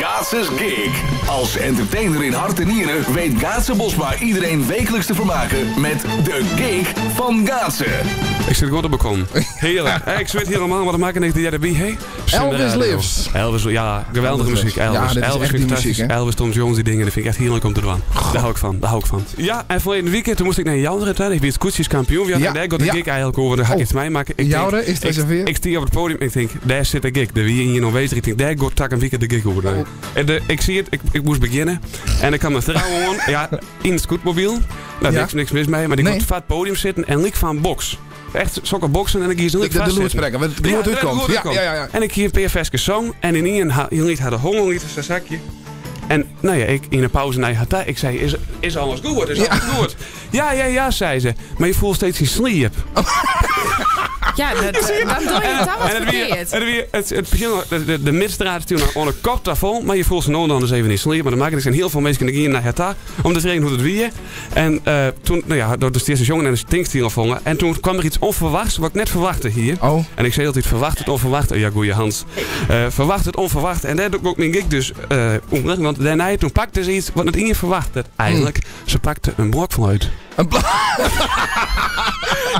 Gaatse's Gig. Als entertainer in hart en nieren weet Gaatse Bosma iedereen wekelijks te vermaken met de Gig van Gaatse. Ik zit goed op balkon. Heerlijk. Hey, ik zweet helemaal, maar dat maakt niks die jij erbij, hè? Elvis lives. Elvis, ja, geweldige Elvis muziek. lives. Elvis, Ja, dit is Elvis echt vind ik die muziek, fantastisch. hè? Elvis, Tom Jones, die dingen, dat vind ik echt heerlijk om te doen. Daar hou ik van, daar hou ik van. Ja, en verleden weekend toen moest ik naar Joure toe. Ik ben het koetsjeskampioen. Ja, Ja, daar gaat de ja. gig eigenlijk over. Daar ga ik Oh. iets mee maken. Ik Joure, denk, is het ik, zover? ik sta op het podium en ik denk, daar zit de gig. Er wie hier nog bezig. Ik denk, daar gaat tak een weekend de gig over. Oh. En ik zie het, ik moest beginnen. En ik kan mijn vrouw aan, ja, in het scootmobiel. Nou, Ja. niks mis mee. Maar die Nee. komt van het podium zitten en ik van box. Echt sokken boksen en ik hier zo De, de loedsprekker, wat het Ja, woord de uitkomt. woord Ja, uitkomt. ja, ja, ja. En ik hier een PFS'ke song en in een hier liet haar de honger liet zijn zakje. En nou ja, ik in een pauze naar haar ik zei, is alles goed? Is Ja. alles goed? Ja, ja, ja, zei ze. Maar je voelt steeds die sliep. Ja, dat, dan doe je het dan wat En het weer, verkeerd. en het weer, het begin, de midstraat is natuurlijk onder kop daar vol, maar je voelt ze nou dan eens even in sliep. Maar dat maakt niks. En heel veel mensen die gingen naar het daar, om te vragen hoe het weer. En toen, nou ja, door de eerste jongen en de stinkstiel vangen. En toen kwam er iets onverwachts, wat ik net verwachtte hier. Oh, En ik zei altijd, verwacht het onverwachte. Ja, goeie Hans. Verwacht het onverwachte. En daar doe ik ook mijn gig dus onder. Want daarna toen pakte ze iets wat het niet verwachtte. Eigenlijk, ze pakte een blokfluit. een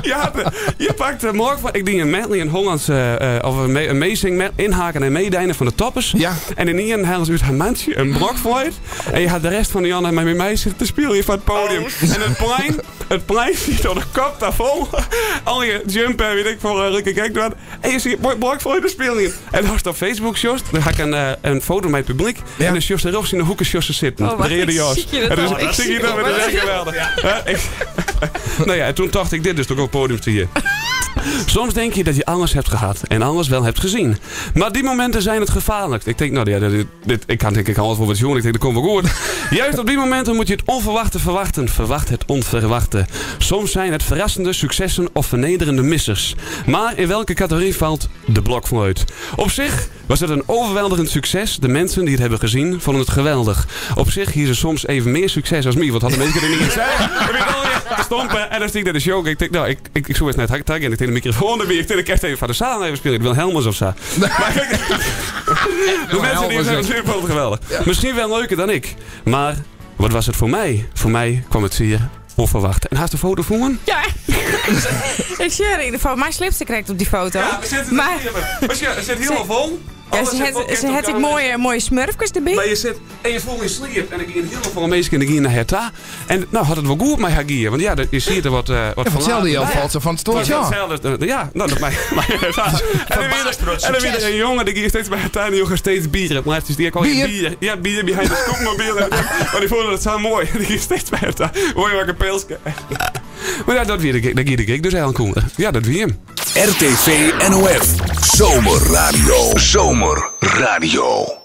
Ja, je pakte een blokfluit. Ik deed een medley, een Hollandse, of een amazing inhaken en meedijnen van de toppers. Ja. En in één halen ze uit haar mandje een blokfluit. En je had de rest van de Jan en met mij zitten te spelen hier van het podium. Oh. En het plein zit door de kop daar vol. Al je jumpen, weet ik veel, Rikke Gek doen. En je ziet blokfluit te spelen hier. En als het op Facebook, Jos, dan ga ik een foto met het publiek. Ja. En dan Jos erop zien de hoeken Jos zitten. Oh, wacht, De rede ik Jos. zie je dat En dus al. ik Ik zie je zie dat, het maar dat is al. echt geweldig. Hè, nou ja, en toen dacht ik dit dus toch op het podium te hier. Soms denk je dat je alles hebt gehad en alles wel hebt gezien. Maar die momenten zijn het gevaarlijk. Ik denk, nou ja, ik kan denk ik alles voor wat doen. Ik denk, dat komt wel goed. Juist op die momenten moet je het onverwachte verwachten. Verwacht het onverwachte. Soms zijn het verrassende successen of vernederende missers. Maar in welke categorie valt de blokfluit? Op zich was het een overweldigend succes. De mensen die het hebben gezien vonden het geweldig. Op zich hier ze soms even meer succes als mij. Want hadden mensen er niet eens zijn. Ik ben alweer te stompen. En dan zie ik naar de show. Ik denk, nou, ik zoek eens naar het haktak en ik denk de microfoon erbij. Ik denk, ik echt even van de zaal even spelen. Ik wil Helmers of zo. Maar de mensen die het hebben gezien vonden het geweldig. Misschien wel leuker dan ik. Maar wat was het voor mij? Voor mij kwam het zeer onverwacht. En haast de foto voor me? Ja, ik zie er in ieder geval. Mijn slipste krijgt op die foto. Ja, we zitten Maar- maar, ze zit helemaal vol. Ja, Alles ze zit het, vol, ze het ik mooie smurfjes erbij. Maar je zit en je voelt je sliep. En ik ging heel veel mensen in de ging naar Herta. En nou had het wel goed met haar gier. Want ja, dat- je ziet er wat Ja, van hetzelfde geld valt ze van het stoeltje. Ja, Ja. hetzelfde. Ja, nou, dat mij. En dan weer, en dan weer een jongen die ging steeds bij Herta en die jongen steeds bier. Het laatste is die al Bier? bier. Ja, bier behind de scootmobiel. Maar die voelde dat zo mooi. Die ging steeds bij Herta. Mooi welke pilsje. Maar ja, dat weer de gig, dat ging de gig dus eigenlijk cool. Ja, dat weer hem. RTV NOF. Zomerradio. Zomerradio.